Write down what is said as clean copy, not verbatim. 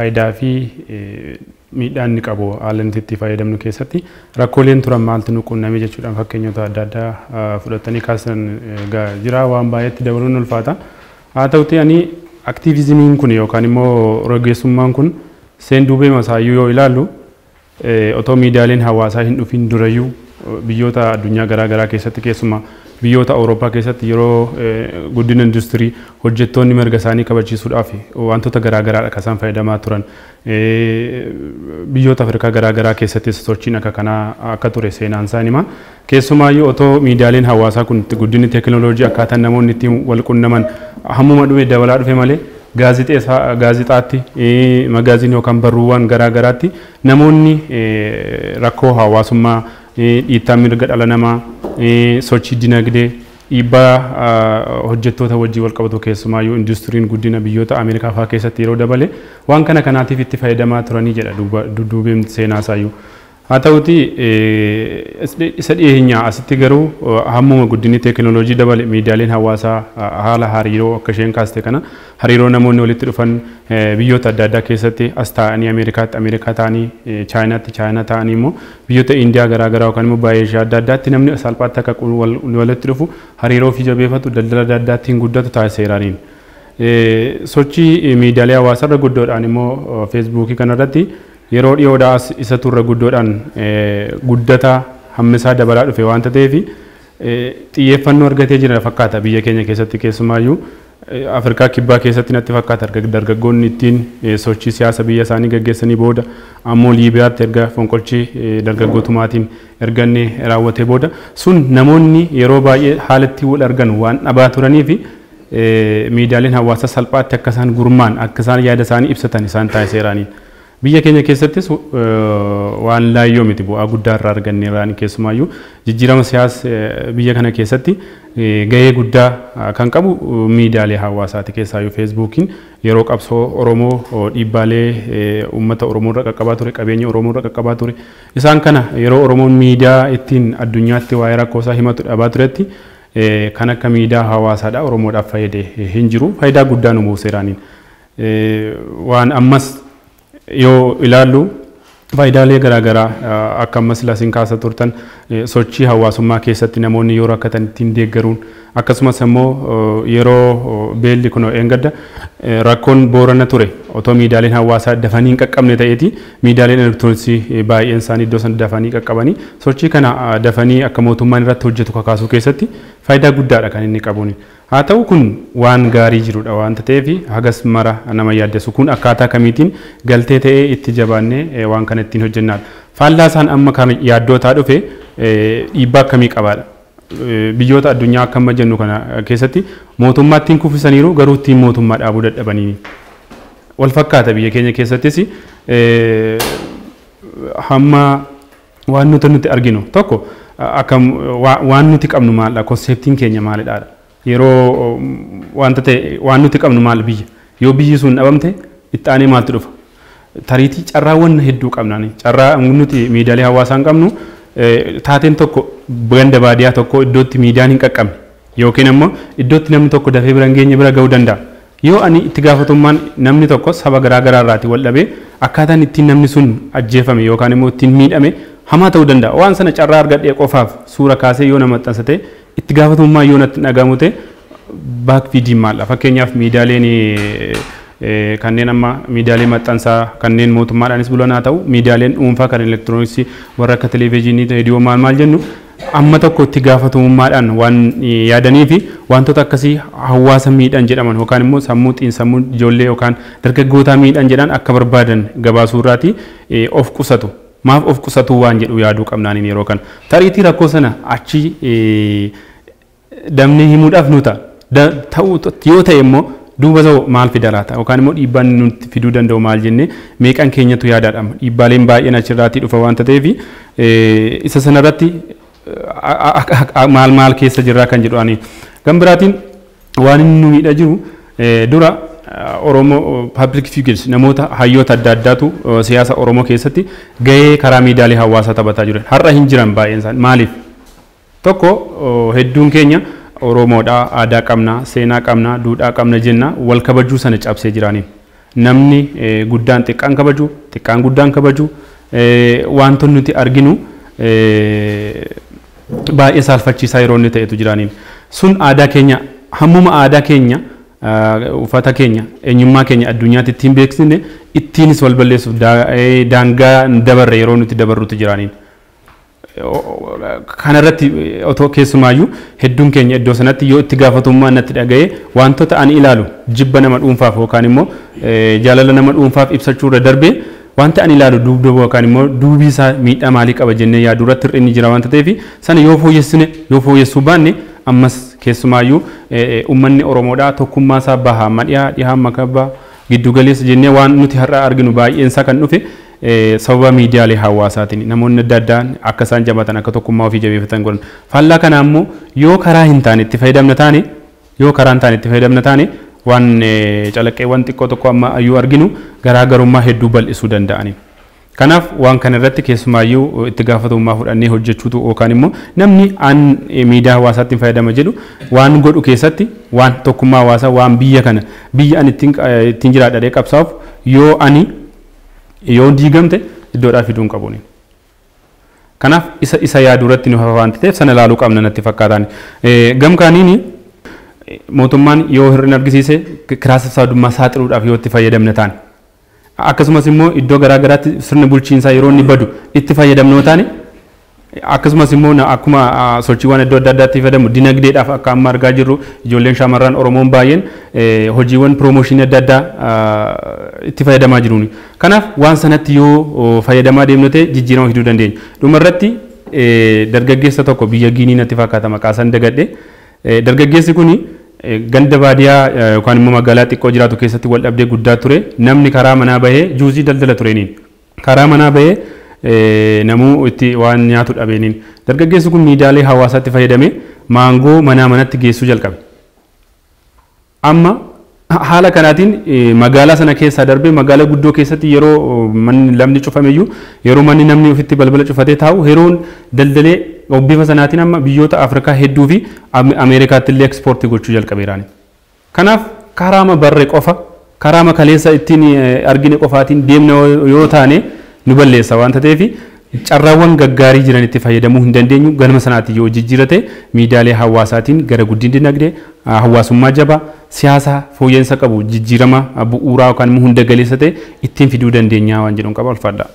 Faayidaa fi miidhaan inni qabu haala nuti itti fayyadamnu keessatti rakkooleen turan maaltu nu qunname jechuudhaan fakkeenyota adda addaa fudhatanii kaasan jira, waan baay'eetti dabaluun ulfaata. Haa ta'uti, ani aktiivizimiin kun yookaan immoo rogeessummaan kun seenduubee masaayyuu yoo ilaallu, otoo miidiyaaleen hawaasaa hin dhufin durayyuu biyyoota addunyaa garaa garaa keessatti, keessumaa biyyoota Awurooppaa keessatti, yeroo guddina industirii hojjettoonni mirga isaanii kabachiisuudhaaf wantoota garaa garaadha kan isaan fayyadamaa turan. Biyyoota Afrikaa garaa garaa keessattis sochiin akka kanaa akka ture seenaan isaan hima. Keessumaayyuu otoo miidiyaaleen hawaasaa kun guddinni teekinooloojii akkaataan namoonni ittiin wal qunnaman hammuma dhume dabalaa dhufe malee, gaazexaatti, magaazinii yookaan barruuwwan garaa garaatti namoonni rakkoo hawaasummaa, dhiittaa mirga dhala namaa, sochii dinagdee, dhiibbaa hojjettoota wajjin wal qabatu, keessumaayyuu industiriin guddina biyyoota Ameerikaa fa'aa keessatti yeroo dabale waan kana kanaatiif itti fayyadamaa turanii jedha dudduubeen seenaa isaayyuu. Haa ta'uti, isa dhiyeenyaa asitti garuu hammuma guddinni teekinooloojii dabale miidiyaaleen hawaasaa haala hariiroo akka isheen kaaste kana hariiroo namoonni walitti dhufan biyyoota adda addaa keessatti as taa'anii Ameerikaatti Ameerikaa ta'anii, Chaayinaatti Chaayinaa ta'anii, immoo biyyoota Indiyaa garaa garaa yookaan immoo baay'ee ishee adda addaatti namni salphaatti akka walitti dhufu, hariiroo ofii jabeeffatu, daldala adda addaatti hin guddatu taasiseeraaniin. Sochii miidiyaalee hawaasaa irra guddoodhaan immoo Feesbuukii kanarratti yeroo dhiyoodhaa as isatu irra guddoodhaan guddataa hammisaa dabalaa dhufe waanta ta'eef xiyyeeffannoo argatee jira fakkaata biyya keenya keessatti. Keessumaayyuu Afrikaa Kibbaa keessatti natti fakkaata dargaggoonni ittiin sochii siyaasa biyya isaanii gaggeessanii booda, ammoo Liibiyaatti erga fonqolchi dargaggootumaatiin erga inni raawwatee booda sun namoonni yeroo baay'ee haala itti wal argan waan dhabaa turanii fi miidiyaaleen hawaasaa salphaatti akka isaan gurmaan akka isaan yaada isaanii ibsatan isaan taasiseeraaniin. Biyya keenya keessattis waan laayyoo miti, bu'aa guddaa irraa arganneeraan. Keessumaayyuu jijjiirama siyaasa biyya kana keessatti gahee guddaa kan qabu miidiyaalee hawaasaati. Keessaayyuu Feesbuukiin yeroo qabsoo Oromoo, dhiibbaalee uummata Oromoo irra qaqqabaa ture, qabeenya Oromoo irra qaqqabaa ture, isaan kana yeroo Oromoon miidiyaa ittiin addunyaatti waa'ee rakkoo isaa himatu dhabaa turetti kan akka miidiyaa hawaasaadha Oromoodhaaf fayyade hin jiru. Faayidaa guddaa nu buuseeraaniin. Waan ammas yoo ilaallu faayidaalee garaagaraa akka ammas lasiin kaasa turtan sochii hawaasummaa keessatti namoonni yeroo rakkatan ittiin deeggaruun, akkasumas immoo yeroo beelli kun eengadda rakkoon Boorana ture otoo miidiyaaleen hawaasaa dafanii hin qaqqabne ta'eeti, miidiyaaleen elektirooniksii baay'een isaanii iddoo sana dafanii qaqqabanii sochii kana dafanii akka mootummaan irratti hojjetu kakaasuu keessatti faayidaa guddaadha kan inni qabuun. Haa ta'u, kun waan gaarii jirudha waanta ta'eef hagas mara nama yaaddessu kun akkaataa kamiitiin galtee ta'ee itti jabaannee waan kana ittiin hojjennaadha. Faallaa isaan amma kan yaaddootaa dhufe dhiibbaa akkamii qabaadha? Biyyoota addunyaa akka amma jennu kana keessatti mootummaa ittiin kuffisaniiru, garuu ittiin mootummaa dhaabuu dadhabanii. Wal fakkaata, biyya keenya keessattis hamma waan nuti arginu tokko akka waan nuti qabnu maalidha, concept iin keenya maalidha? Yeroo wanta ta'e waan nuti qabnu maal, biyya yoo biyyi sun dhabamte itti aanee maaltu dhufa? Tariitii carraawwan hedduu qabnaan, carraa nuti miidiyaalee hawaasaa hin qabnu, taateen tokko ganda baadiyyaa tokko iddootti miidiyaan hin qaqqabne yookiin immoo iddootti namni tokko dafee bira hin geenye bira ga'uu danda'a. Yoo ani itti gaafatummaan namni tokko saba garaa garaa irraati wal dhabee akkaataan ittiin namni sun ajjeefame yookaan immoo ittiin miidhame hamaa ta'uu danda'a. Waan sana carraa argadhee qofaaf suura kaasee yoo nama maxxansa ta'e, itti gaafatamummaa yoo natti dhagahamu ta'e, baakfiidiin maalla. Fakkeenyaaf miidiyaaleen kanneen amma miidiyaalee maxxansaa kanneen mootummaadhaanis bulan haa ta'u, miidiyaaleen dhuunfaa kan elektirooniksii warra akka televezyiinii, reediyoo maal maal jennu amma tokko itti gaafatamummaadhaan waan yaadanii fi wantoota akkasii hawaasa miidhan jedhaman yookaan immoo sammuu xiinsammuu ijoollee yookaan dargaggootaa miidhan jedhan akka barbaadan gabaasuu irraati of qusatu. Maaf of qusatu waan jedhu yaaduu qabnaaniin yeroo kana. Tariitii rakkoo sana achi damnee himuudhaaf nu ta'a. Ta'uu yoo ta'e immoo duuba ta'u maal fida laata, yookaan immoo dhiibbaan nutti fiduu danda'u maal jennee meeqan keenyatu yaadaadha. Dhiibbaaleen baay'een achirraatii dhufa waanta ta'eef isa sanarratti maal maal keessa jirraa kan jedhu ani. Gan biraatiin waan inni nu miidhaa jiru, dura Oromoo public figures, namoota hayyoota adda addaatu siyaasa Oromoo keessatti gahee karaa miidiyaalee hawaasaa taphataa jiran. Har'a hin jiran baay'een isaanii. Maaliif? Tokko, hedduun keenya Oromoodha, aadaa qabna, seenaa qabna, duudhaa qabna jenna, wal kabajuu sana cabsee jiraaniin. Namni guddaan xiqqaan kabaju, xiqqaan guddaan kabaju, wantoonni nuti arginu baay'ee saalfachiisaa yeroo inni ta'etu jiraaniin. Sun aadaa keenya, hammuma aadaa keenya, uffata keenya, eenyummaa keenya addunyaatti ittiin beeksisne, ittiinis wal balleessuuf daangaa dabarre yeroo nuti dabarrutu jiraaniin. Kanarratti otoo keessumaayyuu hedduun keenya iddoo sanatti yoo itti gaafatummaa natti dhaga'ee, wantoota ani ilaalu jibba nama dhuunfaaf yookaan immoo jaalala nama dhuunfaaf ibsachuu irra darbee, wanta ani ilaalu duubduuba yookaan immoo duubii isaa miidhaa maalii qaba jennee yaaduu irratti hir'inni jira wanta ta'eef, sana yoo fooyyessine, yoo fooyyessuu baanne, ammas keessumaayyuu uummanni Oromoodhaa tokkummaa isaa bahaa amma dhiyaa, dhihaa amma kabbaa, giddu galeessa jennee waan nuti har'a arginu baay'een isaa kan dhufe sababa miidiyaalee hawaasaatiin namoonni adda addaa akka isaan jabaatan, akka tokkummaa ofii jabeeffatan godhan. Faallaa kanaa immoo yoo karaa hin taane itti fayyadamna taane, yoo karaa hin taane itti fayyadamna taane, waan calaqqeewwan xiqqoo tokko amma ayyuu arginu garaagarummaa hedduu bal'isuu danda'ani. Kanaaf waan kana irratti keessumaayyuu itti gaafatamummaa fudhannee hojjechuutu, yookaan immoo namni an miidiyaa hawaasaatti fayyadama jedhu waan godhu keessatti waan tokkummaa hawaasaa, waan biyya kana, biyya ani ittiin jiraadhadhee qabsaa'uuf yoo ani yoo diigamte iddoodhaa fiduu hin qabuuni. Kanaaf isa yaaduu irratti nu hafa waan ta'eef sana ilaaluu qabna natti fakkaataan. Gamkaaniin mootummaan yoo hir'ina argisiise kiraa sassaabdummaa saaxiluudhaaf yoo itti fayyadamne taane, akkasumas immoo iddoo garaa garaatti sirni bulchiinsaa yeroo inni badu itti fayyadamnu taane, akkasumas immoo akkuma sochiiwwan iddoo adda addaatti fayyadamu dinagdeedhaaf, akka amma argaa jirru ijoolleen shamarran Oromoon baay'een hojiiwwan piroomooshinii adda addaa itti fayyadamaa jiruuni. Kanaaf waan sanatti yoo fayyadamaa deemnu ta'e jijjiirama fiduu dandeenya. Dhumarratti dargaggeessa tokko biyya Giinii natti fakkaata, maqaa isaan dagadhe. Dargaggeessi kuni ganda baadiyyaa yookaan immoo magaalaa xiqqoo jiraatu keessatti wal dhabdee guddaa ture. Namni karaa manaa bahee juuzii daldala tureeniin. Karaa manaa bahee namuu itti waan nyaatu dhabeeniin. Dargaggeessi kun miidiyaalee hawaasaatti fayyadamee maangoo manaa manatti geessuu jalqabe. Amma haala kanaatiin magaalaa sana keessaa darbee magaalaa guddoo keessatti yeroo manni lamni cufameyyuu, yeroo manni namni ofitti balbala cufatee taa'u yeroon daldalee, bifa sanaatiin amma biyyoota Afrikaa hedduu fi Ameerikaatti illee ekspoortii gochuu jalqabeeraani. Kanaaf karaama barre qofa, karaama kaleessa ittiin argine qofaatiin deemna yoo taane nu balleessa waanta ta'eef, carraawwan gaggaarii jiran itti fayyadamuu hin dandeenyu. Galma sanaatti yoo jijjiirate miidiyaalee hawaasaatiin gara guddina dinagdee, hawaasummaa jabaa, siyaasa fooyya'insa qabu, jijjiirama bu'uuraa yookaan immoo hunda galeessa ta'e ittiin fiduu dandeenya waan jedhuun qaba. Ulfaadha.